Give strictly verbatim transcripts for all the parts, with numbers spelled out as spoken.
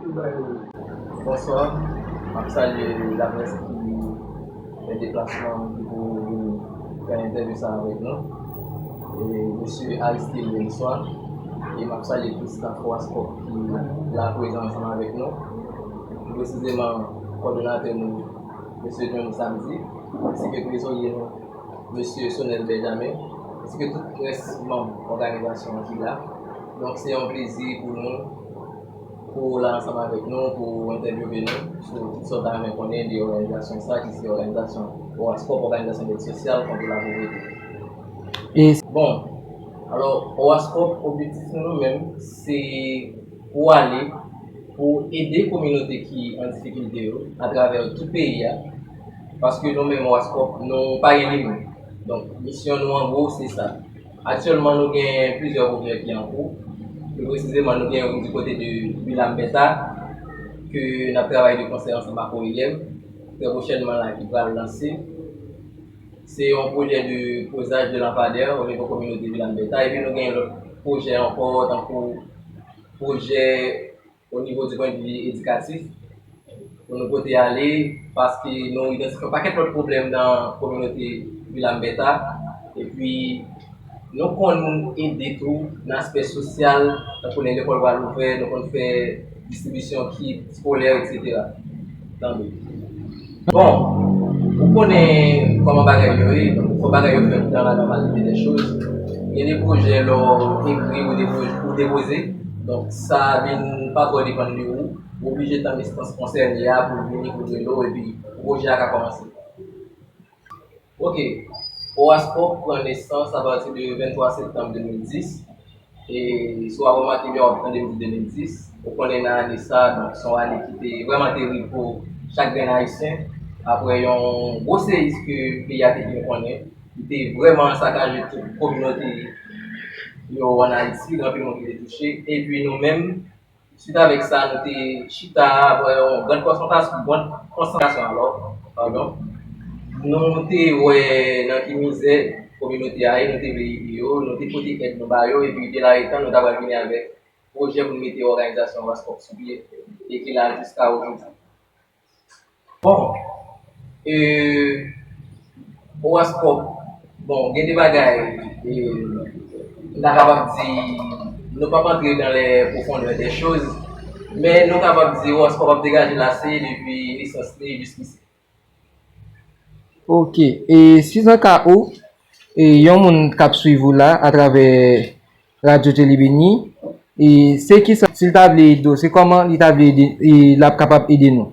Bonswa, m ap salye laprès ki fè deplasman ki pou vin fè entèvyou sa avèk nou. E mesye Aristide, bonswa. E m ap salye tout staf Waskòp ki la prezan ansanm avèk nou. Pi presizeman, kòdonatè nou, mesye John Samedi, ensi ke trezorye nou, mesye Sonel Benjamin, ensi ke tout rès manm òganizasyon an ki la. Donk, se yon plezi pou nou pou la ansanm avèk nou, pou entèvyouve nou sou tout sa w ta renmen konnen de òganizasyon sa, ki se òganizasyon Owaskòp, Òganizasyon d'Aide Sociale contre la Pauvreté. E bon, alò, Owaskòp, objektif nou, nou menm, se pou ale, pou ede kominote ki an difikilte yo atravè tout peyi a, paske nou menm, Owaskòp, nou pa gen limit. Donk, misyon nou, an gwo, se sa. Aktyèlman, nou gen plizyè pwojè ki an kou. Pi presizeman, nou gen youn di kote de Vila Mbèta, ke n ap travay de konsè ansanm ak O I M, trè pwochènman la, ki pral lanse. Se yon pwojè de kozaj de lanpadè o nivo kominote Vila Mbèta. Epi nou gen lòt pwojè ankò, tankou pwojè o nivo di pwennvi edikatif, pou nou pote ale, paske nou idantifye yon pakèt lòt pwoblèm nan kominote Vila Mbèta. Epi, nou konn ede tou nan aspè sosyal, tankou lè lekòl pral ouvè, nou konn fè distribisyon kit eskolè, etsetera. Tankou, bon, ou konnen kòman bagay yo ye, donk, fò bagay yo fèt dans la normalité des choses. Gen de pwojè lè w ekri ou depo-, ou depoze, donk, sa vin pa twò depann de ou. Ou oblije tann enstans konsène a pou l vini, pou l rele w, epi pwojè a ka kòmanse. Ok. Owaskòp pran nesans apati de venntwa septanm de mil dis. E si w ap remake byen, w ap tande m di de mil dis. Ou konnen nan ane sa, donk, se yon ane ki te vrèman terib pou chak grenn Ayisyen. Apre yon gwo seyis ke peyi a te byen konnen, li te vrèman sakaje tout kominote yo ann Ayiti, gen anpil moun ki te touche. Epi nou menm, swit avèk sa, nou te chita apre yon grann konsantrasyon, grann konsantrasyon alò, padon, nou te wè nan ki mizè kominote a ye, nou te vle ede yo, nou te pote èd nou ba yo, epi de la etan, nou ta pral vini avèk pwojè pou n mete òganizasyon Owaskòp sou pye, e ki la jiska ojodi. Bon, e, Owaskòp, bon, gen de bagay, e, m ta kapab di, nou p ap antre dans les profondeurs des choses, men nou kapab di Owaskòp ap degaje lase depi nesans li jiskisi. Ok, e si nan ka ou, e yon moun k ap swiv ou la atravè Radyo Tele Beni, e se kisa, si l ta vle ede w, se kòman li ta vle ede, e l ap kapab ede nou?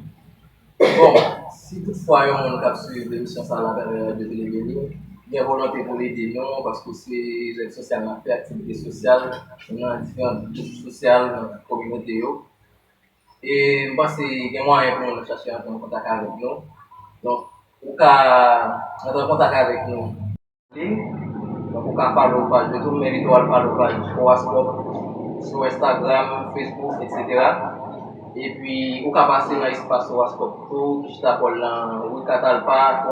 Bon, si toutfwa yon moun k ap swiv emisyon sa la atravè Radyo Tele Beni, gen volonte pou l ede nou, paske se zèv sosyal n ap fè, aktivite sosyal, nan diferan gwoup sosyal, nan kominote yo. E m panse gen mwayen pou moun chache antre an kontak avèk nou. Donk, ou ka antre an kontak avèk nou. Donk, ou ka follow paj yo tou, m envite w al follow paj Owaskòp sou Instagram, Facebook, etsetera. Epi, ou ka pase nan espas Owaskòp tou, ki chita kò l nan ri Katalpa,